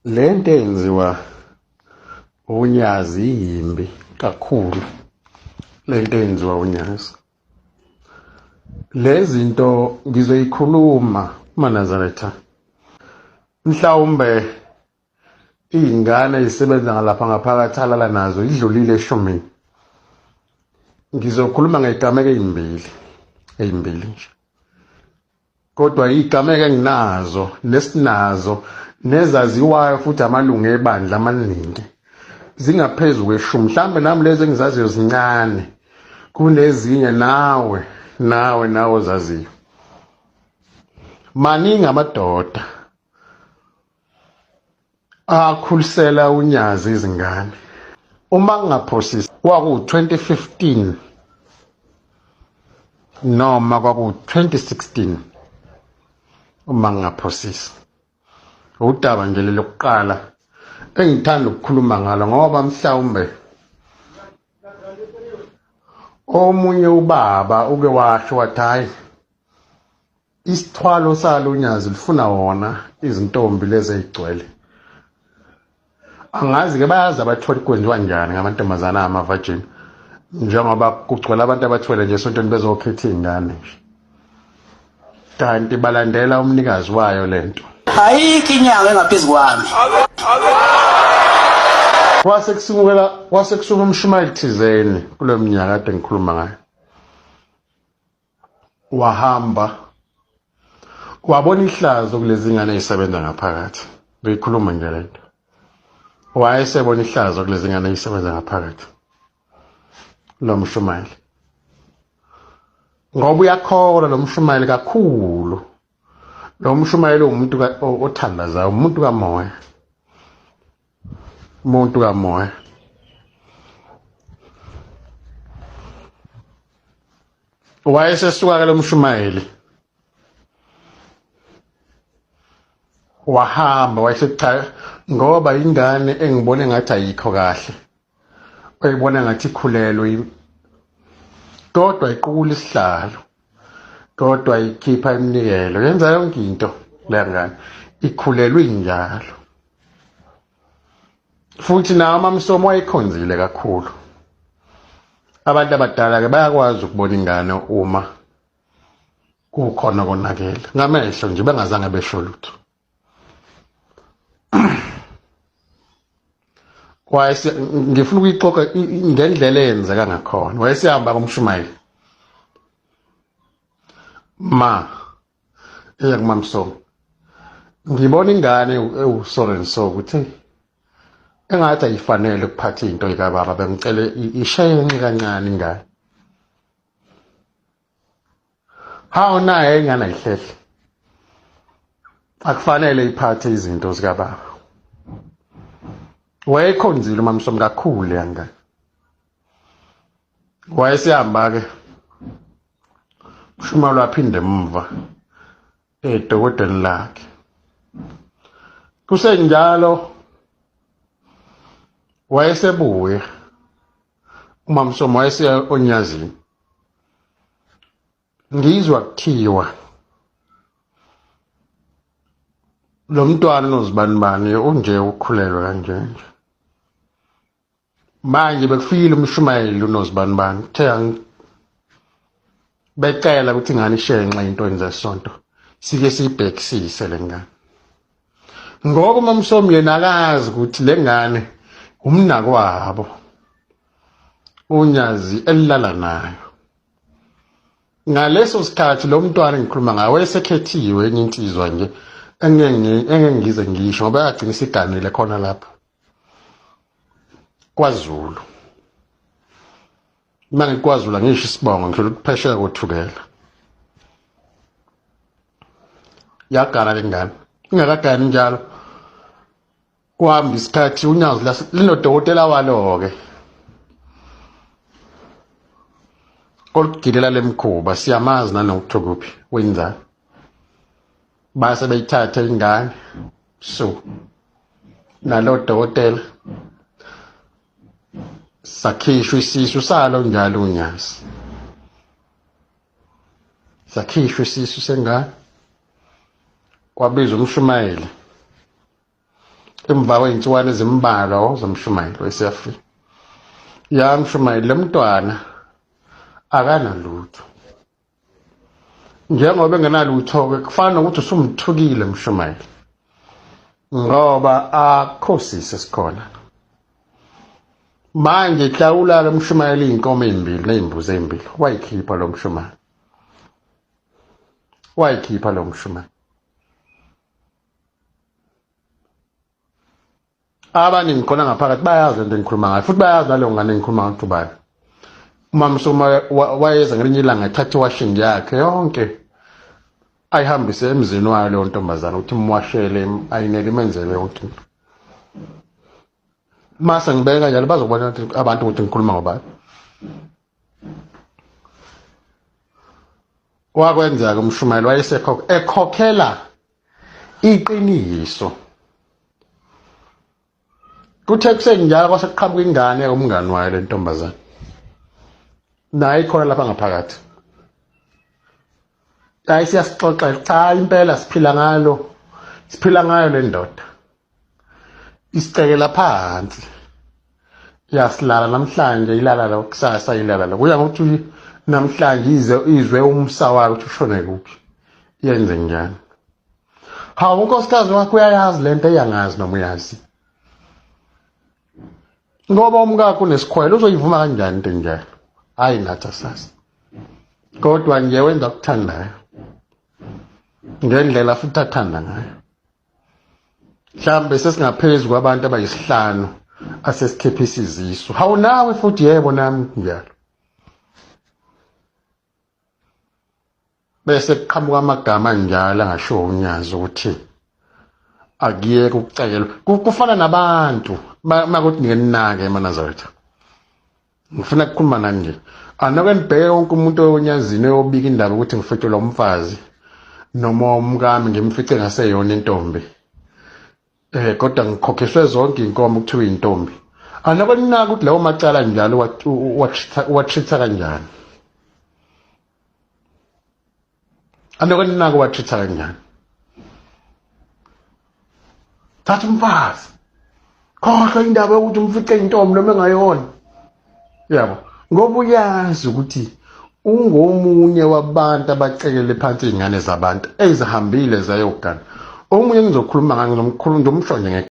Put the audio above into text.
Lento eyenziwa uNyazi yimbi kakhulu, lento eyenziwa uNyazi. Lezinto ngizoyikhuluma maNazaretha, mhlawumbe iy'ngane ey'sebenza ngalapha ngaphakathi alala nazo idlulile eshumini. Ngizokhuluma ngey'gameko ey'mbili, ey'mbili nje. Kodwa iy'gameko enginazo nesinazo nezaziwayo futhi amalungu ebandla amaningi zingaphezu kweshumi. Mhlawumbe nami lezi engizaziyo zincane kunezinye nawe nawe nawe ozaziyo. Maningi amadoda akhulisela uNyazi izingane. Uma ngingaphosisi kwaku-2015 noma kwaku-2016 uma ngingaphosisi. Udaba nje lokuqala engithanda ukukhuluma ngalo ngoba mhlawumbe omunye ubaba uke washo wathi hhayi Isithwalo salo uNyazi lufuna wona izintombi lezi ey'gcwele. Angazi-ke bayazi abathwele kwenziwa njani ngamantombazane amavajini njengoba kugcwele abantu abathwele nje esontweni bezokhetha iy'ngane nje kanti balandela umnikazi wayo le nto. Ayikho inyanga engaphezu kwami. Kwase kusukela kwase kusuka umshumayeli thizeni kulo mnyaka kade ngikhuluma ngayo. Wahamba wabona ihlazo kulezi ngane ezisebenza ngaphakathi. Ngiyikhuluma nje lento. Wayesebona ihlazo kulezi ngane ezisebenza ngaphakathi. Lo mshumayeli. Ngoba uyakholwa lo mshumayeli kakhulu. Lo mshumayeli umuntu othandazayo, umuntu kamoya. Umuntu kamoya. Wayesesuka ke lo mshumayeli wahamba wayesethi ngoba ingane engibone ngathi ayikho kahle uyibona ngathi ikhulelwe kodwa iqukula isihlalo kodwa ikhipha iminikelo yenza yonke into le ngane ikhulelwe injalo futhi nawo amamsomo wayekhonzile kakhulu. Abantu abadala-ke bayakwazi ukubona ingane uma kukhona konakele ngamehlo nje bengazange besho lutho. Wayese ngifuna ukuyixoxa ngendlela eyenzeka ngakhona. Wayesehamba kumshumayeli ma eya kumamsomo, ngibona ingane ewu-so and so ukuthi engathi ayifanele ukuphatha into ikababa, bengicele ishaye kancane ingane. Hawu naye ingane ayihlehle, akufanele iphathe izinto zikababa. Wayekhonzile umamsomo kakhulu yangane. Wayesehamba-ke uShumalo waphinde emva edokodweni lakhe. Kusenjalo wayesebuya uMamsomo, wayeseya oNyazini. Ngizwa kuthiwa lo mntwana unozibanibani unje ukhulelwe kanje nje. Manje bekufikile umshumayeli unozibanibani kuthe becela ukuthi ingane ishenxe into zesonto sike siyibhekisise le ngane. Ngoba uMamsomi yena akazi ukuthi le ngane umnakwabo uNyazi elilala nayo. Ngaleso sikhathi lo mntwana engikhuluma ngawo wayesekhethiwe enye insizwa nje engeke ngize ngisho ngoba yagcina isiganile khona lapho kwaZulu. Uma ngikwaZulu angisho isibongo, ngisho ukuthi phesheya koThukela. Yagana le ngane, ingakagani njalo kuhamba isikhathi uNyazi linodokotela walo-ke olugilela lemkhuba, siyamazi nanokuthi kuphi wenzani. Base beyithatha ingane so nalo dokotela sakhishwa isisu salo njalo uNyazi, sakhishwa isisu sengane, kwabizwa umshumayeli. Emva kwey'nsukwana ezimbalwa zomshumayeli wesiyafika. Ya mshumayeli, lo mntwana akanalutho. Njengoba engenalutho-ke kufana nokuthi usumthukile mshumayeli, ngoba akukho sisi esikhona. Manje hlawula-ke mshumayeli iy'nkomo ey'mbili ney'mbuzi ey'mbili. Wayikhipha lo mshumayeli, wayikhipha lo mshumayeli. Abaningi khona ngaphakathi bayazi lento engikhuluma ngayo, futhi bayazi naleyo ngane engikhuluma ngayo ukuthi ubani. Umama Sukuma wayeza ngelinye ilanga ethatha iwashing yakhe yonke ayihambise emzini wayo leyo ntombazane ukuthi imwashele, ayinele, imenzele yonke into. Mase ngibeka kanjalo bazobona abantu ukuthi ngikhuluma ngobani. Wakwenzeka umshumayeli wayesekho ekhokhela iqiniso. Kuthe kusenjalo kwase kuqhamuka ingane yomngani wayo le ntombazane, naye ikhona lapha ngaphakathi. Hayi, siyasixoxela, cha impela siphila ngalo, siphila ngayo le ndoda, isicekela phansi, yasilala namhlanje, ilala la kusasa, ilala la kuya ngokuthi namhlanje ize izwe umsa wayo ukuthi ushone kuphi, yenze njani. Hawu, unkosikazi wakho uyayazi lento? Eyangazi noma uyazi, ngoba umkakho unesikhwele, uzoyivuma kanjani into enjalo? Hayi, nathi asazi, kodwa nje wenza okuthandayo ngendlela futhi athanda ngayo. Mhlawumbe sesingaphezu kwabantu abayisihlanu asesikhephisa izisu. Hawu, nawe futhi? Yebo, nami njalo. Bese kuqhamuka amagama anjalo angashiwo unyazi ukuthi akuyeke ukucekelwa. Kufana nabantu makuthi nginake emaNazaretha, ngifuna ukukhuluma nani nje. Anoke nibheke wonke umuntu onyazini oyobika indaba ukuthi ngifetshelwa umfazi noma umkami ngimfice ngaseyona intombi, kodwa ngikhokhiswe zonke inkomo kuthiwa intombi. Anoke ninaka ukuthi lawo macala njalo watreat kanjani? Anoke ninaka watreat kanjani? Thatha umfazi, khohlwa indaba yokuthi umfice intombi noma engayona, yabo, ngoba uyazi ukuthi ungomunye wabantu abacekele phansi iy'ngane zabantu ezihambile zayogana. Omunye ngizokhuluma ngayo, ngizomkhuluma, ngizomsho nje.